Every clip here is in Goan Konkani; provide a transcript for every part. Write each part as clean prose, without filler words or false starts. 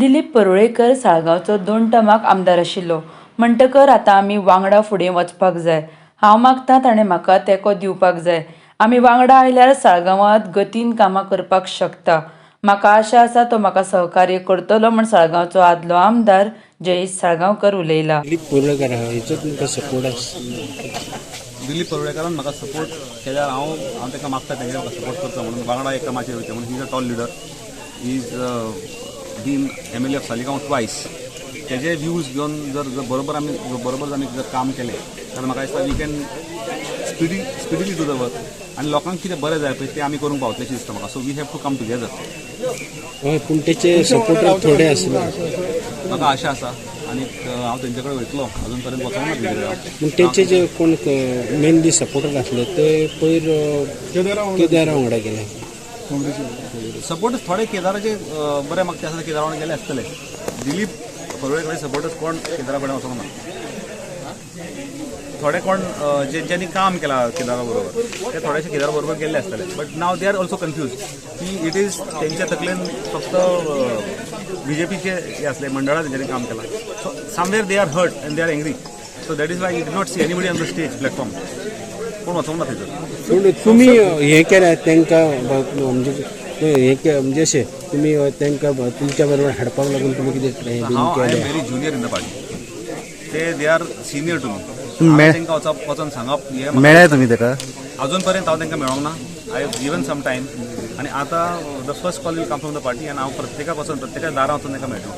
दिलीप परुळेकर साळगांवचो दोन टर्माक आमदार आशिल्लो, म्हणटकर आतां आमी वांगडा फुडें वचपाक जाय. हांव मागता ताणें म्हाका तेंको दिवपाक जाय. आमी वांगडा आयल्यार साळगांवांत गतीन कामां करपाक शकता. म्हाका आशा आसा, तो म्हाका सहकार्य करतलो म्हण साळगांवचो आदलो आमदार जयेश साळगांवकर उलयला. दिलीप परुळेकर आहा, हेचो तुमकां सपोर्ट आसा? दिलीप परुळेकारान म्हाका सपोर्ट केल्यार हांव हांव ताका मागता तेंगे म्हाका सपोर्ट करचो म्हणून, वांगडा एका माचयेर वयचें म्हणून. He is a tall leader, he's been MLA of Saligao twice. तेजे व्यूज घेवन जर जर बरोबर आमी बरोबर आमी जर काम केलें जाल्यार म्हाका दिसता we can speedily do the work आनी लोकांक कितें बरें जाय पळय, तें आमी करूंक पावतलें अशें दिसता म्हाका. So we have to come together. हय, पूण तेचे सपोर्टर थोडे आसले. म्हाका आशा आसा आनी हांव तेंचे कडेन वयतलो. अजून पर्यंत वचोंक ना तेंचे कडेन. पूण तेचे जे कोण मेनली सपोर्टर आसले, ते पयर केदारा वांगडा गेले. सपोर्टर्स थोडे केदाराचे बरे मागचे आसा, केदारा वांगडा गेले आसतले. दिलीप परुळेकर सपोर्टर्स कोण केदारा कडेन वचोंक ना. थोडे कोण जेंच्यांनी काम केलां केदारा बरोबर, ते थोडेशे केदारा बरोबर गेल्ले आसतले, but now they are also confused की it is तेंच्या तकलेन फक्त बीजेपीचे हे आसले मंडळां, तेंच्यांनी काम केलां. So somewhere they are hurt and they are angry, so that is why you not see anybody on the stage platform. कोण वचोंक ना थंयसर. पूण तुमी हें केलें तांकां म्हणजे म्हणजे अशें तुमी तांकां तुमच्या बरोबर हाडपाक लागून तुमी कितें हें बीन हांव I am केलें? Very junior in the party. ते they are senior to me. तांकां वचप वचोन सांगप हें म्हाका- मेळ्ळे तुमी ताका? अजून पर्यंत हांव तांकां मेळोंक ना. I have given some time आनी आतां the first call will come from the party आनी हांव प्रत्येकाक वचोन, प्रत्येका दारां वचोन तांकां मेळटलो.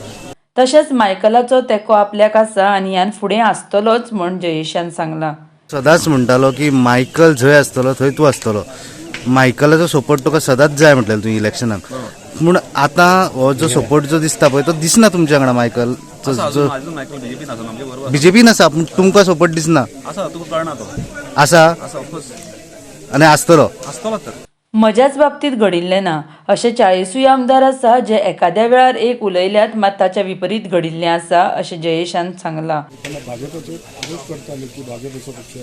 तशेंच मायकलाचो तेंको आपल्याक आसा आनी ह्यान फुडें आसतलोच म्हण जयेशान सांगलां. सदांच म्हणटालो की मायकल जंय आसतलो थंय तूं आसतलो. मायकलाचो सपोर्ट तुका सदांच जाय म्हटलें तुवें इलेक्शनाक. पूण आतां हो जो सपोर्ट जो दिसता पळय, तो दिसना तुमच्या वांगडा मायकल. आसा. अजून अजून मायकल बीजेपीन आसा, आमचे बरोबर. बीजेपीन आसा, पूण तुमकां सपोर्ट दिसना. आसा, तुका कळना तो. आसा. आसा, ऑफकोर्स. आनी आसतलो. आसतलो तर. म्हज्याच बाबतींत घडिल्लें ना, अशे 40ूय आमदार आसा जे एखाद्या वेळार एक उलयल्यात, मात ताच्या विपरीत घडिल्लें आसा, अशें जयेशान सांगलां. तेन्ना भाजपाचेर आरोप करताले की भाजप असो पक्ष,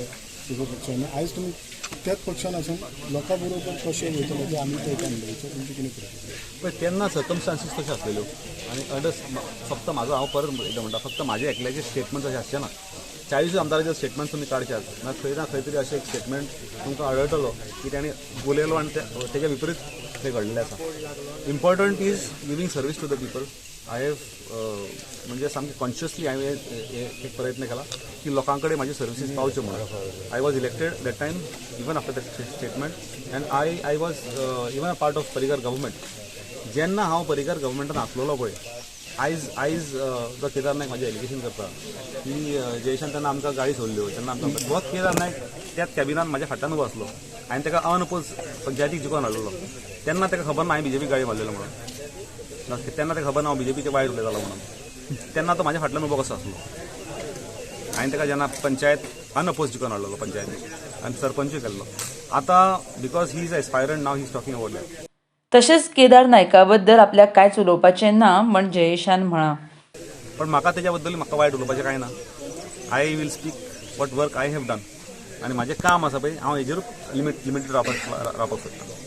तसो पक्ष, आनी आयज तुमी त्याच पक्षान आसून लोकां बरोबर कशें वयतले ते आमी पळयता म्हणटा, हेचेर तुमची कितें प्रतिक्रिया? पळय, तेन्ना सर्कमस्टांसीस कशें आसलेल्यो आनी अंडर फक्त म्हाजो, हांव परत एकदां म्हणटा, फक्त म्हाजें एकल्याचें स्टेटमेंट अशें आसचें ना. 40 आमदाराचे स्टेटमेंट तुमी काडशात ना, खंय ना खंय तरी अशें एक स्टेटमेंट तुमकां आढळटलो की ताणें उलयलो आनी तेच्या विपरीत थंय घडलेलें आसा. Important is giving service to the people. I have म्हणजे सामकें कॉन्शियसली हांवें एक प्रयत्न केला की लोकां कडेन म्हाज्यो सर्विसीस पावच्यो म्हणून. I was elected that time even after that statement and I was even a part of Parrikar government. जेन्ना हांव पर्रीकर गव्हर्मेंटान आसलेलो पळय, आयज आयज जो केदार नायक म्हाजें एलिगेशन करता की जयेशान तेन्ना आमकां गाळी सोडल्यो, तेन्ना आमकां, होच केदार नायक त्याच कॅबिनान म्हाज्या फाटल्यान उबो आसलो. हांवें ताका अनअपोज पंचायतीक जिखोवन हाडलेलो. तेन्ना ताका खबर ना हांवें बीजेपी गाळी मारलेलो म्हणून. तेन्ना ताका खबर ना हांव बीजेपीचे वायट उलयतालो म्हणून. तेन्ना तो म्हाज्या फाटल्यान उबो कसो आसलो? हांवें ताका जेन्ना पंचायत अनअपोज जिखोवन हाडलेलो पंचायतीक आनी सरपंचूय केल्लो. आतां because he is aspirant, now he is talking about that. तशेंच केदार नायका बद्दल आपल्याक कांयच उलोवपाचें ना म्हण जयेशान म्हळां. पण म्हाका तेच्या बद्दल म्हाका वायट उलोवपाचें कांय ना. I will speak what work I have done आनी म्हाजें काम आसा पळय, हांव हेजेरूच लिमिटेड रावपाक रावपाक सोदतां.